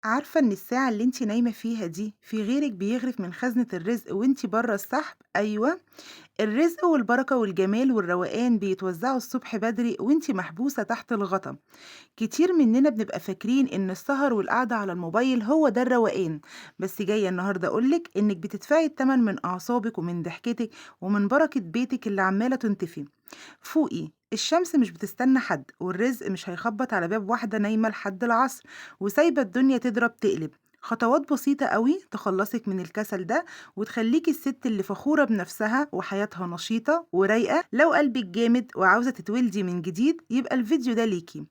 عارفة إن الساعة اللي أنتِ نايمة فيها دي في غيرِك بيغرف من خزنة الرزق وأنتِ برّه السحب؟ أيوه، الرزق والبركة والجمال والروقان بيتوزعوا الصبح بدري وأنتِ محبوسة تحت الغطا. كتير مننا بنبقى فاكرين إن السهر والقعدة على الموبايل هو ده الروقان، بس جاية النهارده أقول لِك إنِك بتدفعي التمن من أعصابِك ومن ضحكتِك ومن بركة بيتِك اللي عمالة تنطفي. فوقي، الشمس مش بتستنى حد، والرزق مش هيخبط على باب واحدة نايمة لحد العصر وسايبة الدنيا تضرب تقلب. خطوات بسيطة قوي تخلصك من الكسل ده وتخليكي الست اللي فخورة بنفسها وحياتها نشيطة ورايقة. لو قلبك جامد وعاوزة تتولدي من جديد يبقى الفيديو ده ليكي.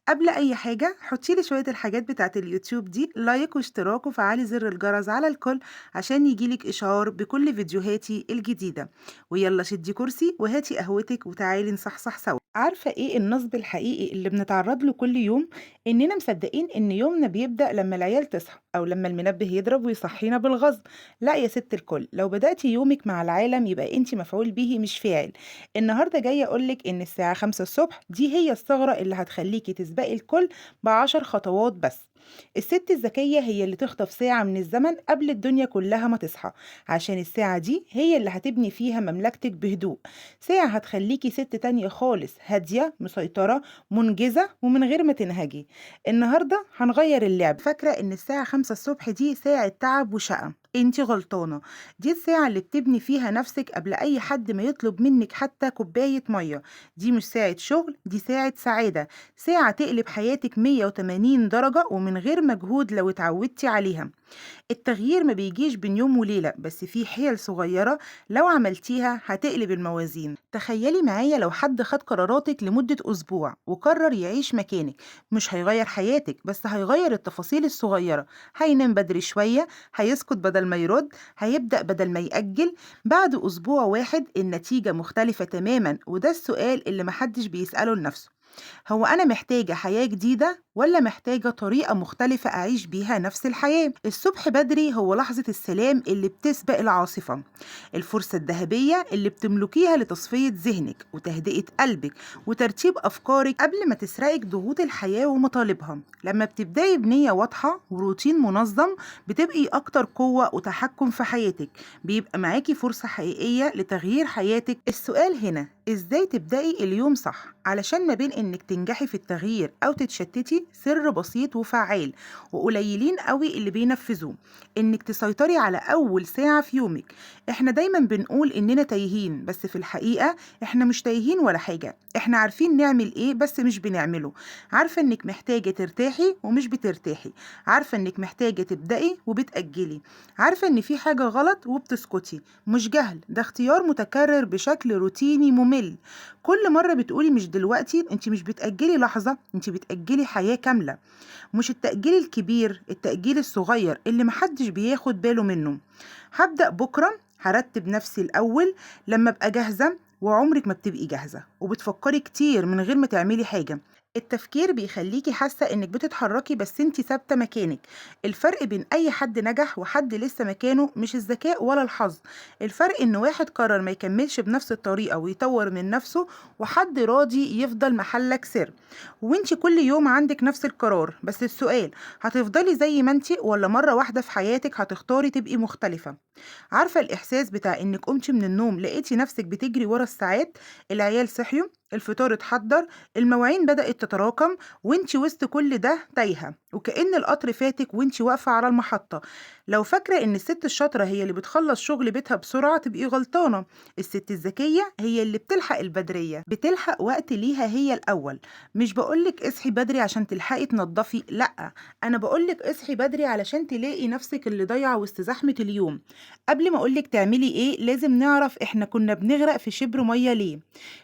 قبل أي حاجة حطيلي شوية الحاجات بتاعت اليوتيوب دي like واشتراك وفعلي زر الجرس على الكل عشان يجيلك إشعار بكل فيديوهاتي الجديدة. ويلا شدي كرسي وهاتي قهوتك وتعالي نصحصح سوا. عارفة إيه النصب الحقيقي اللي بنتعرض له كل يوم؟ إننا مصدقين إن يومنا بيبدأ لما العيال تصحى أو لما المنبه يضرب ويصحينا بالغصب. لا يا ست الكل، لو بدأتي يومك مع العالم يبقى أنت مفعول به مش فاعل. النهاردة جاية أقولك إن الساعة 5 الصبح دي هي الثغرة اللي هتخليكي تسبقي الكل ب10 خطوات بس. الست الذكية هي اللي تخطف ساعة من الزمن قبل الدنيا كلها ما تصحى، عشان الساعة دي هي اللي هتبني فيها مملكتك بهدوء. ساعة هتخليكي ست تانية خالص، هادية مسيطرة منجزة ومن غير ما تنهجي. النهاردة هنغير اللعب. فاكرة إن الساعة 5 الصبح دي ساعة تعب وشقة؟ انتي غلطانة. دي الساعة اللي بتبني فيها نفسك قبل أي حد ما يطلب منك حتى كوباية مية. دي مش ساعة شغل، دي ساعة سعادة، ساعة تقلب حياتك 180 درجة ومن غير مجهود لو اتعودتي عليها. التغيير ما بيجيش بين يوم وليلة، بس في حيل صغيرة لو عملتيها هتقلب الموازين. تخيلي معايا لو حد خد قراراتك لمدة أسبوع وقرر يعيش مكانك، مش هيغير حياتك بس هيغير التفاصيل الصغيرة. هينام بدري شوية، هيسكت بدل ما يرد، هيبدأ بدل ما يأجل. بعد أسبوع واحد النتيجة مختلفة تماما، وده السؤال اللي محدش بيسأله لنفسه: هو أنا محتاجة حياة جديدة ولا محتاجة طريقة مختلفة أعيش بيها نفس الحياة؟ الصبح بدري هو لحظة السلام اللي بتسبق العاصفة، الفرصة الذهبية اللي بتملكيها لتصفية ذهنك وتهدئة قلبك وترتيب أفكارك قبل ما تسرقك ضغوط الحياة ومطالبها. لما بتبدأي بنية واضحة وروتين منظم بتبقي أكتر قوة وتحكم في حياتك، بيبقى معاكي فرصة حقيقية لتغيير حياتك. السؤال هنا إزاي تبدأي اليوم صح؟ علشان ما بين إنك تنجحي في التغيير أو تتشتتي سر بسيط وفعال وقليلين قوي اللي بينفذوه: إنك تسيطري على أول ساعة في يومك. إحنا دايما بنقول إننا تايهين، بس في الحقيقة إحنا مش تايهين ولا حاجة، إحنا عارفين نعمل إيه بس مش بنعمله. عارفة إنك محتاجة ترتاحي ومش بترتاحي، عارفة إنك محتاجة تبدأي وبتأجلي، عارفة إن في حاجة غلط وبتسكتي. مش جهل، ده اختيار متكرر بشكل روتيني ممل. كل مرة بتقولي مش دلوقتي، انت مش بتأجلي لحظة، انت بتأجلي حياة كاملة. مش التأجيل الكبير، التأجيل الصغير اللي محدش بياخد باله منه. هبدأ بكرة، هرتب نفسي الأول لما أبقى جاهزة، وعمرك ما بتبقي جاهزة وبتفكري كتير من غير ما تعملي حاجة. التفكير بيخليكي حاسة انك بتتحركي بس انتي ثابتة مكانك. الفرق بين اي حد نجح وحد لسه مكانه مش الذكاء ولا الحظ، الفرق ان واحد قرر ما يكملش بنفس الطريقة ويطور من نفسه، وحد راضي يفضل محلك سر. وانتي كل يوم عندك نفس القرار، بس السؤال: هتفضلي زي ما انتي ولا مرة واحدة في حياتك هتختاري تبقي مختلفة؟ عارفة الإحساس بتاع إنك قمتي من النوم لقيتي نفسك بتجري ورا الساعات؟ العيال صحيوا، الفطار اتحضر، المواعين بدأت تتراكم، وانتي وسط كل ده تايهة وكأن القطر فاتك وانتي واقفة على المحطة. لو فاكرة إن الست الشاطرة هي اللي بتخلص شغل بيتها بسرعة تبقي غلطانة. الست الذكية هي اللي بتلحق البدرية، بتلحق وقت ليها هي الأول. مش بقولك اصحي بدري عشان تلحقي تنضفي، لأ، أنا بقولك اصحي بدري علشان تلاقي نفسك اللي ضايعة وسط زحمة اليوم. قبل ما أقولك تعملي إيه لازم نعرف إحنا كنا بنغرق في شبر مية ليه.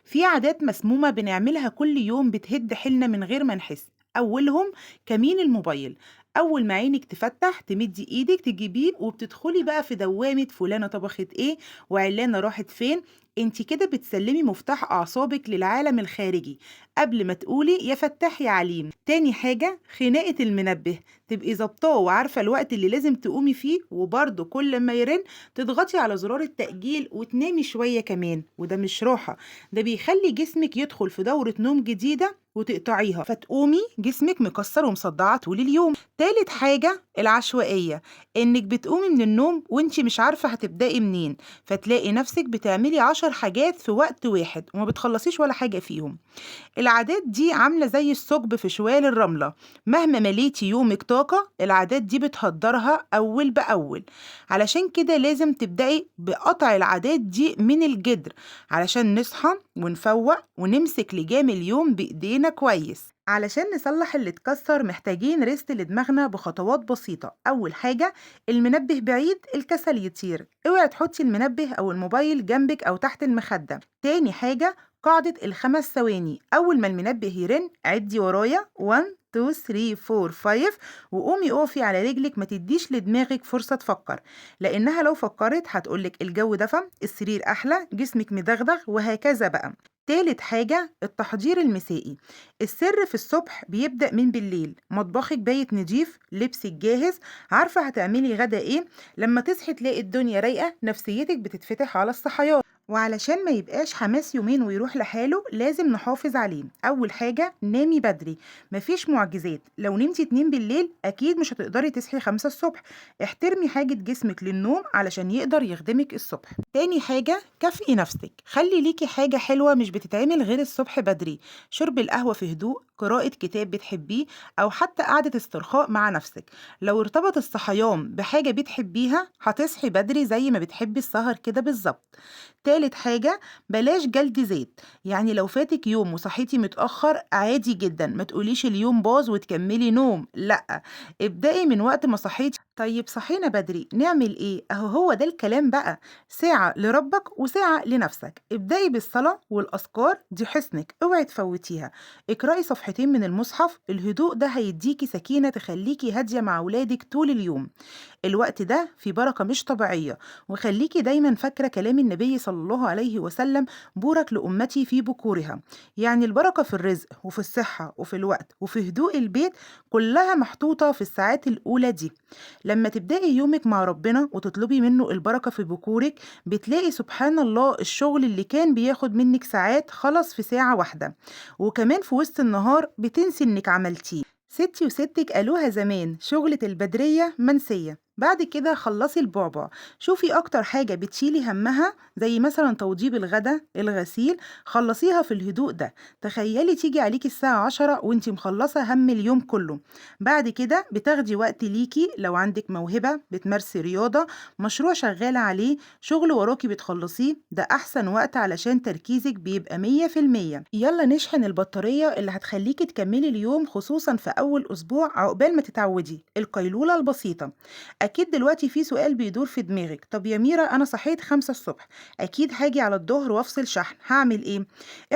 في عادات مسمومة بنعملها كل يوم بتهد حيلنا من غير ما نحس. أولهم كمين الموبايل. أول ما عينك تفتح تمدي إيدك تجيبيه، وبتدخلي بقى في دوامة فلانة طبخت إيه وعلانة راحت فين. انت كده بتسلمي مفتاح أعصابك للعالم الخارجي قبل ما تقولي يا فتاح يا عليم. تاني حاجة خناقة المنبه، تبقي ظابطاه وعارفة الوقت اللي لازم تقومي فيه، وبرضه كل ما يرن تضغطي على زرار التأجيل وتنامي شوية كمان، وده مش راحة، ده بيخلي جسمك يدخل في دورة نوم جديدة وتقطعيها، فتقومي جسمك مكسر ومصدعة طول اليوم. تالت حاجة العشوائية، انك بتقومي من النوم وانتي مش عارفة هتبدأي منين، فتلاقي نفسك بتعملي 10 حاجات في وقت واحد وما بتخلصيش ولا حاجة فيهم. العادات دي عاملة زي الثقب في شوال الرملة، مهما مليتي يومك طاقة العادات دي بتهدرها أول بأول. علشان كده لازم تبدأي بقطع العادات دي من الجدر علشان نصحى ونفوق ونمسك لجام اليوم بإيدينا كويس. علشان نصلح اللي اتكسر محتاجين ريست لدماغنا بخطوات بسيطة. أول حاجة المنبه بعيد الكسل يطير، اوعي تحطي المنبه أو الموبايل جنبك أو تحت المخدة. تاني حاجة قاعدة ال5 ثواني، أول ما المنبه يرن عدي ورايا 1 2 3 4 5 وقومي اقفي على رجلك، ما تديش لدماغك فرصة تفكر، لأنها لو فكرت هتقولك الجو دفى، السرير أحلى، جسمك مدغدغ، وهكذا بقى. تالت حاجة التحضير المسائي، السر في الصبح بيبدأ من بالليل، مطبخك بايت نضيف، لبسك جاهز، عارفة هتعملي غدا ايه، لما تصحي تلاقي الدنيا رايقة، نفسيتك بتتفتح على الصحيان. وعلشان ما يبقاش حماس يومين ويروح لحاله لازم نحافظ عليه. أول حاجة نامي بدري، مفيش معجزات، لو نمتي 2 بالليل أكيد مش هتقدري تصحي 5 الصبح، احترمي حاجة جسمك للنوم علشان يقدر يخدمك الصبح. تاني حاجة كافئي نفسك، خلي ليكي حاجة حلوة مش بتتعمل غير الصبح بدري، شرب القهوة في هدوء، قراءة كتاب بتحبيه، أو حتى قعدة استرخاء مع نفسك. لو ارتبط الصحيان بحاجة بتحبيها هتصحي بدري زي ما بتحبي السهر كده بالظبط. تالت حاجة بلاش جلد زيت، يعني لو فاتك يوم وصحيتي متأخر عادي جدا، ما تقوليش اليوم باظ وتكملي نوم، لأ ابدأي من وقت ما صحيتي. طيب صحينا بدري نعمل ايه؟ اهو هو ده الكلام بقى، ساعة لربك وساعة لنفسك. ابدأي بالصلاة والأذكار، دي حصنك اوعي تفوتيها. اقرأي صفحتين من المصحف، الهدوء ده هيديكي سكينة تخليكي هادية مع ولادك طول اليوم. الوقت ده في بركة مش طبيعية، وخليكي دايما فاكرة كلام النبي صلى الله عليه وسلم، بورك لأمتي في بكورها، يعني البركة في الرزق وفي الصحة وفي الوقت وفي هدوء البيت كلها محطوطة في الساعات الأولى دي. لما تبدأي يومك مع ربنا وتطلبي منه البركة في بكورك بتلاقي سبحان الله الشغل اللي كان بياخد منك ساعات خلص في ساعة واحدة، وكمان في وسط النهار بتنسي انك عملتيه. ستي وستك قالوها زمان، شغلة البدرية منسية. بعد كده خلصي البعبع، شوفي اكتر حاجة بتشيلي همها زي مثلا توضيب الغدا، الغسيل، خلصيها في الهدوء ده. تخيلي تيجي عليكي الساعة 10 وانتي مخلصة هم اليوم كله. بعد كده بتاخدي وقت ليكي، لو عندك موهبة، بتمارسي رياضة، مشروع شغالة عليه، شغل وراكي بتخلصيه، ده احسن وقت علشان تركيزك بيبقى 100%. يلا نشحن البطارية اللي هتخليكي تكملي اليوم، خصوصا في اول اسبوع عقبال ما تتعودي. القيلولة البسيطة. أكيد دلوقتي في سؤال بيدور في دماغك، طب يا ميرا أنا صحيت 5 الصبح، أكيد هاجي على الظهر وأفصل شحن، هعمل إيه؟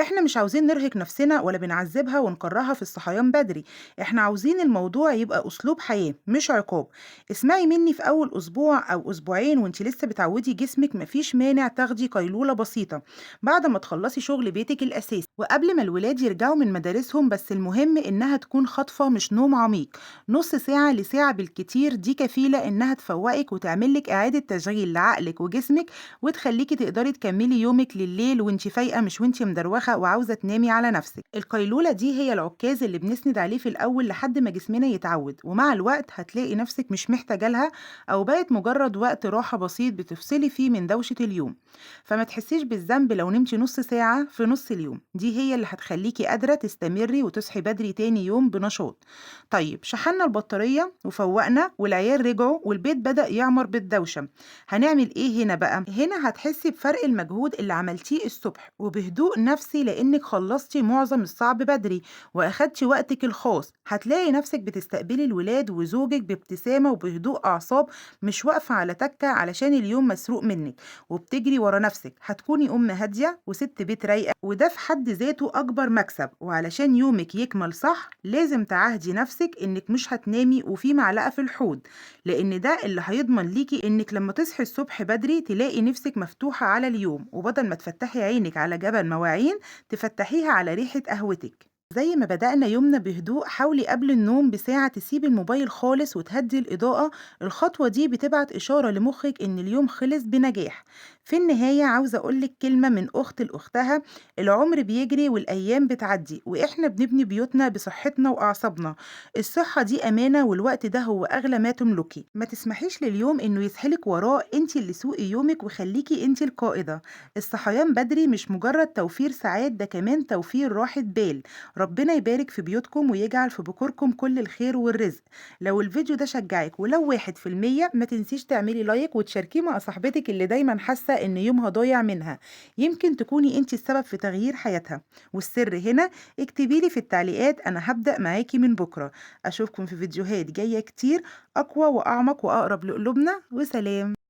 إحنا مش عاوزين نرهق نفسنا ولا بنعذبها ونكرهها في الصحيان بدري، إحنا عاوزين الموضوع يبقى أسلوب حياة مش عقاب. اسمعي مني، في أول أسبوع أو أسبوعين وإنتي لسه بتعودي جسمك مفيش مانع تاخدي قيلولة بسيطة بعد ما تخلصي شغل بيتك الأساسي وقبل ما الولاد يرجعوا من مدارسهم، بس المهم إنها تكون خطفة مش نوم عميق، نص ساعة لساعة بالكتير، دي كفيلة إنها تفوقك وتعملك إعادة تشغيل لعقلك وجسمك وتخليكي تقدري تكملي يومك لليل وانت فايقة، مش وانت مدروخة وعاوزة تنامي على نفسك. القيلولة دي هي العكاز اللي بنسند عليه في الأول لحد ما جسمنا يتعود، ومع الوقت هتلاقي نفسك مش محتاجة لها أو بقت مجرد وقت راحة بسيط بتفصلي فيه من دوشة اليوم. فما تحسيش بالذنب لو نمتي نص ساعة في نص اليوم، دي هي اللي هتخليكي قادرة تستمري وتصحي بدري تاني يوم بنشاط. طيب شحنا البطارية وفوقنا والعيال رجعوا والبيت بدأ يعمر بالدوشة، هنعمل ايه هنا بقى؟ هنا هتحسي بفرق المجهود اللي عملتيه الصبح وبهدوء نفسي، لانك خلصتي معظم الصعب بدري واخدتي وقتك الخاص. هتلاقي نفسك بتستقبلي الولاد وزوجك بابتسامة وبهدوء اعصاب، مش واقفة على تكة علشان اليوم مسروق منك وبتجري ورا نفسك. هتكوني ام هادية وست بيت رايقة، وده في حد ذاته اكبر مكسب. وعلشان يومك يكمل صح لازم تعهدي نفسك انك مش هتنامي وفي معلقة في الحوض، لان ده اللي هيضمن ليكي إنك لما تصحي الصبح بدري تلاقي نفسك مفتوحة على اليوم، وبدل ما تفتحي عينك على جبل مواعين تفتحيها على ريحة قهوتك. زي ما بدأنا يومنا بهدوء، حاولي قبل النوم بساعة تسيبي الموبايل خالص وتهدي الإضاءة. الخطوة دي بتبعت إشارة لمخك إن اليوم خلص بنجاح. في النهاية عاوزة أقولك كلمة من أخت لأختها: العمر بيجري والأيام بتعدي، وإحنا بنبني بيوتنا بصحتنا وأعصابنا. الصحة دي أمانة، والوقت ده هو أغلى ما تملكي. ما تسمحيش لليوم إنه يسحلك وراه، انتي اللي سوقي يومك وخليكي انتي القائدة. الصحيان بدري مش مجرد توفير ساعات، ده كمان توفير راحة بال. ربنا يبارك في بيوتكم ويجعل في بكوركم كل الخير والرزق. لو الفيديو ده شجعك ولو 1%، ما تنسيش تعملي لايك وتشاركيه مع صاحبتك اللي دايما حاسة ان يومها ضايع منها، يمكن تكوني انت السبب في تغيير حياتها. والسر هنا، اكتبيلي في التعليقات انا هبدأ معاكي من بكرة. اشوفكم في فيديوهات جاية كتير اقوى واعمق واقرب لقلوبنا، وسلام.